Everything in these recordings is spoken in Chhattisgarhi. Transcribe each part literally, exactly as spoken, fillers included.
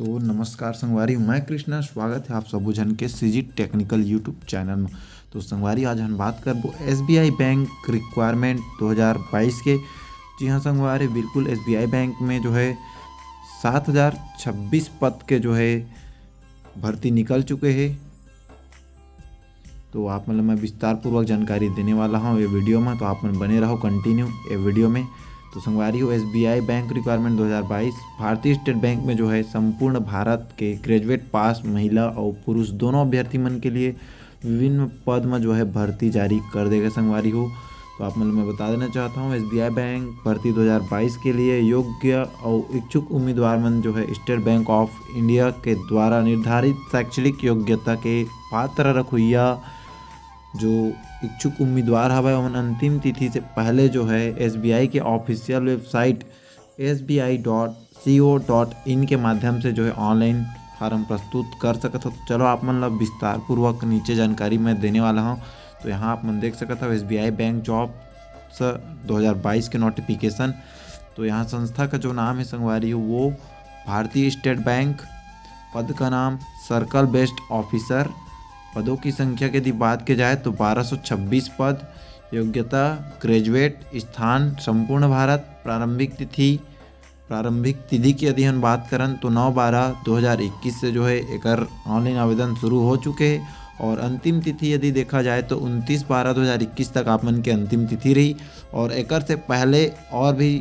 तो नमस्कार संगवारी, मैं कृष्णा, स्वागत है आप सबो झन के सीजी टेक्निकल YouTube चैनल में। तो संगवारी, आज हम बात करबो एसबीआई बैंक रिक्वायरमेंट दो हज़ार बाईस के। जी हाँ संगवारी, बिल्कुल एसबीआई बैंक में जो है सात हज़ार छब्बीस पद के जो है भर्ती निकल चुके हैं। तो आप मन ल मैं विस्तारपूर्वक जानकारी देने वाला हूँ ये वीडियो में, तो आप मन बने रहो कंटिन्यू ये वीडियो में। तो संगवारी हो, एसबीआई बैंक रिक्वायरमेंट दो हज़ार बाईस, भारतीय स्टेट बैंक में जो है संपूर्ण भारत के ग्रेजुएट पास महिला और पुरुष दोनों अभ्यर्थी मन के लिए विभिन्न पद में जो है भर्ती जारी कर देगा संगवारी हो। तो आप मन ल मैं बता देना चाहता हूँ, एसबीआई बैंक भर्ती दो हज़ार बाईस के लिए योग्य और इच्छुक उम्मीदवार मन जो है स्टेट बैंक ऑफ इंडिया के द्वारा निर्धारित शैक्षणिक योग्यता के पात्र रखुइया जो इच्छुक उम्मीदवार हवय, ओमन अंतिम तिथि से पहले जो है एसबीआई के official website S B I dot C O dot in के माध्यम से जो है ऑनलाइन फॉर्म प्रस्तुत कर सकत हो। तो चलो, आप मन ला विस्तारपूर्वक नीचे जानकारी मैं देने वाला हूँ। तो यहाँ आप मन देख सकत हो एसबीआई बैंक जॉब्स दो हज़ार बाईस के नोटिफिकेशन। तो यहाँ संस्था का जो नाम है संगवारी हो, वो भारतीय स्टेट बैंक। पद का नाम सर्कल बेस्ड ऑफिसर। पदों की संख्या के यदि बात की जाए तो बारह सौ छब्बीस पद। योग्यता ग्रेजुएट। स्थान संपूर्ण भारत। प्रारंभिक तिथि, प्रारंभिक तिथि की यदि हम बात करन तो नौ बारह दो हज़ार इक्कीस से जो है एकर ऑनलाइन आवेदन शुरू हो चुके हैं और अंतिम तिथि यदि देखा जाए तो उनतीस बारह दो हज़ार इक्कीस तक आप मन के अंतिम तिथि रही। और एकर से पहले और भी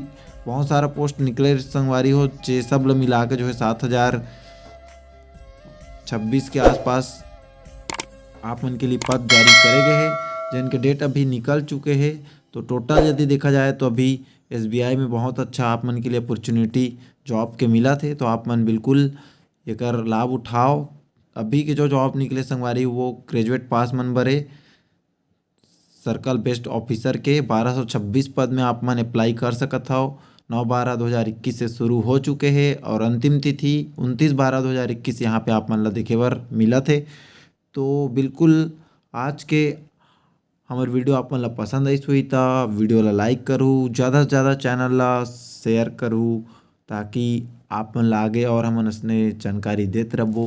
बहुत सारा पोस्ट निकले संगवारी हो, जे सब ल मिला के जो है सात हज़ार छब्बीस के आसपास आप मन के लिए पद जारी करे गए हैं, जिनके डेट अभी निकल चुके हैं। तो टोटल यदि देखा जाए तो अभी एसबीआई में बहुत अच्छा आप मन के लिए अपॉर्चुनिटी जॉब के मिला थे, तो आप मन बिल्कुल एकर लाभ उठाओ। अभी के जो जॉब निकले संगवारी, वो ग्रेजुएट पास मन बरे सर्कल बेस्ड ऑफिसर के बारह सौ छब्बीस पद में आप मन अप्लाई कर सकत हव। नौ बारह दो हज़ार इक्कीस से शुरू हो चुके हैं और अंतिम तिथि उनतीस बारह दो हज़ार इक्कीस यहाँ पे आप मन ला देखे बर मिलत है। तो बिल्कुल आज के हमर वीडियो आप मन ला पसंद आइस होही त वीडियो ला लाइक करू, ज़्यादा से ज़्यादा चैनल ला शेयर करू, ताकि आप मन ला आगे और हमन असने जानकारी देत रहबो।